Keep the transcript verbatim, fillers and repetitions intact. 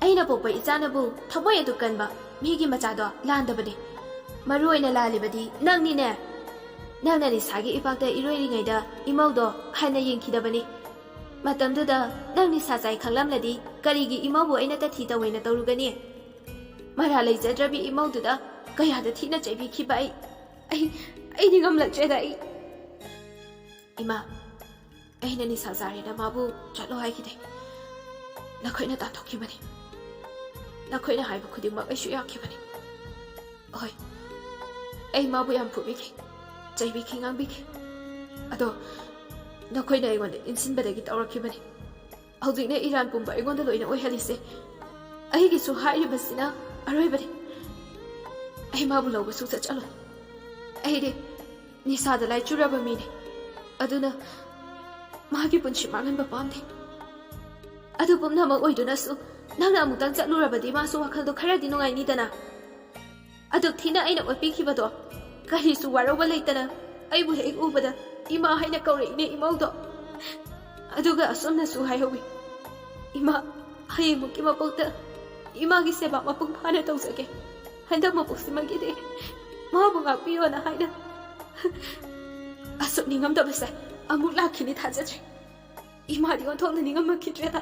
ꯑꯩꯅ ꯄꯣꯛꯄ ꯏꯆꯥꯅꯕꯨ ꯊꯃꯣꯏ ꯑꯗꯨ ꯀꯟꯕ ꯃꯤꯒꯤ ꯃꯆꯥꯗꯣ ꯂꯥꯟꯗꯕꯅꯤ꯫ ꯃꯔꯨ ꯑꯣꯏꯅ ꯂꯥꯜꯂꯤꯕꯗꯤ ꯅꯪꯅꯤꯅꯦ꯫ ꯅꯪꯅ ꯅꯤꯁꯥꯒꯤ ꯏꯄꯥꯛꯇ ꯏꯔꯣꯏꯔꯤꯉꯩꯗ ꯏꯃꯧꯗꯣ ꯍꯟꯅ ꯌꯦꯡꯈꯤꯗꯕꯅꯤ꯫ ꯃꯇꯝꯗꯨꯗ ꯅꯪ ꯅꯤꯁꯥ ꯆꯥꯏ ꯈꯪꯂꯝꯂꯗꯤ ꯀꯔꯤꯒꯤ ꯏꯃꯧꯕꯨ ꯑꯩꯅ ꯇꯊꯤ ꯇꯧꯋꯦꯅ ꯇꯧꯔꯨꯒꯅꯤ? ꯃꯔꯥ ꯂꯩꯖꯗ꯭ꯔꯕꯤ ꯏꯃꯧꯗꯨꯗ ꯀꯌꯥꯗ ꯊꯤꯅ ꯆꯩꯕꯤꯈꯤꯕ ꯑꯩ, ꯑꯩ, ꯑꯩꯗꯤ ꯉꯝꯂꯛꯇ꯭ꯔꯦꯗ ꯑꯩ꯫ ꯏꯃꯥ, ꯑꯩꯅ ꯅꯤꯁꯥ ꯆꯥꯔꯦꯅ ꯃꯥꯕꯨ ꯆꯠꯂꯣ ꯍꯥꯏꯈꯤꯗꯦ꯫ ꯅꯈꯣꯏꯅ ꯇꯥꯟꯊꯣꯛꯈꯤꯕꯅꯤ꯫ ꯅꯈꯣꯏꯅ ꯍꯥꯏꯕ ꯈꯨꯗꯤꯡꯃꯛ ꯑꯩꯁꯨ ꯌꯥꯈꯤꯕꯅꯤ꯫ ꯍꯣꯏ, ꯑꯩ ꯃꯥꯕꯨ ꯌꯥꯝ ꯐꯨꯕꯤꯈꯤ, ꯆꯩꯕꯤꯈꯤ, ꯉꯥꯡꯕꯤꯈꯤ꯫ ꯑꯗꯣ ꯅꯈꯣꯏꯅ ꯑꯩꯉꯣꯟꯗ ꯏꯟꯁꯤꯟꯕꯗꯒꯤ ꯇꯧꯔꯛꯈꯤꯕꯅꯤ꯫ ꯍꯧꯖꯤꯛꯅ ꯏꯔꯥꯟ ꯄꯨꯝꯕ ꯑꯩꯉꯣꯟꯗ ꯂꯣꯏꯅ ꯑꯣꯏꯍꯜꯂꯤꯁꯦ꯫ ꯑꯩꯒꯤꯁꯨ ꯍꯥꯏꯔꯤꯕꯁꯤꯅ ꯑꯔꯣꯏꯕꯅꯤ꯫ ꯑꯩ ꯃꯥꯕꯨ ꯂꯧꯕ ꯁꯨꯡꯆꯠ ꯆꯠꯂꯣꯏ꯫ ꯑꯩꯗꯤ ꯅꯤꯁꯥꯗ ꯂꯥꯏꯆꯨꯔꯕ ꯃꯤꯅꯤ꯫ ꯑꯗꯨꯅ ꯃꯥꯒꯤ ꯄꯨꯟꯁꯤ ꯃꯥꯡꯍꯟꯕ ꯄꯥꯝꯗꯦ꯫ ꯑꯗꯨ ꯄꯨꯝꯅꯃꯛ ꯑꯣꯏꯗꯨꯅꯁꯨ ꯅꯪꯅ ꯑꯃꯨꯛꯇꯪ ꯆꯠꯂꯨꯔꯕꯗꯤ ꯃꯥꯁꯨ ꯋꯥꯈꯜꯗꯣ ꯈꯔꯗꯤ ꯅꯨꯡꯉꯥꯏꯅꯤꯗꯅ꯫ ꯑꯗꯨꯛ ꯊꯤꯅ ꯑꯩꯅ ꯑꯣꯠꯄꯤꯈꯤꯕꯗꯣ ꯀꯔꯤꯁꯨ ꯋꯥꯔꯧꯕ ꯂꯩꯇꯅ ꯑꯩꯕꯨ ꯍꯦꯛ ꯎꯕꯗ ꯏꯃꯥ ꯍꯥꯏꯅ ꯀꯧꯔꯛꯏꯅꯦ ꯏꯃꯧꯗꯣ꯫ ꯑꯗꯨꯒ ꯑꯁꯨꯝꯅꯁꯨ ꯍꯥꯏꯍꯧꯋꯤ, "ꯏꯃꯥ, ꯍꯌꯦꯡꯃꯨꯛꯀꯤ ꯃꯄꯣꯛꯇ ꯏꯃꯥꯒꯤ ꯁꯦꯕꯥ ꯃꯄꯨꯡ ꯐꯥꯅ ꯇꯧꯖꯒꯦ꯫ ꯍꯟꯗꯛ ꯃꯄꯣꯛꯁꯤꯃꯒꯤꯗꯤ ꯃꯥꯕꯨ ꯉꯥꯛꯄꯤꯌꯣꯅ" ꯍꯥꯏꯅ꯫ ꯑꯁꯨꯛ ꯅꯤꯡꯉꯝꯗꯕꯁꯦ ꯑꯃꯨꯛ ꯂꯥꯛꯈꯤꯅꯤ ꯊꯥꯖꯗ꯭ꯔꯦ꯫ ꯏꯃꯥꯗꯤ ꯑꯣꯟꯊꯣꯛꯅ ꯅꯤꯡꯉꯝꯃꯛꯈꯤꯗ꯭ꯔꯦꯗ꯫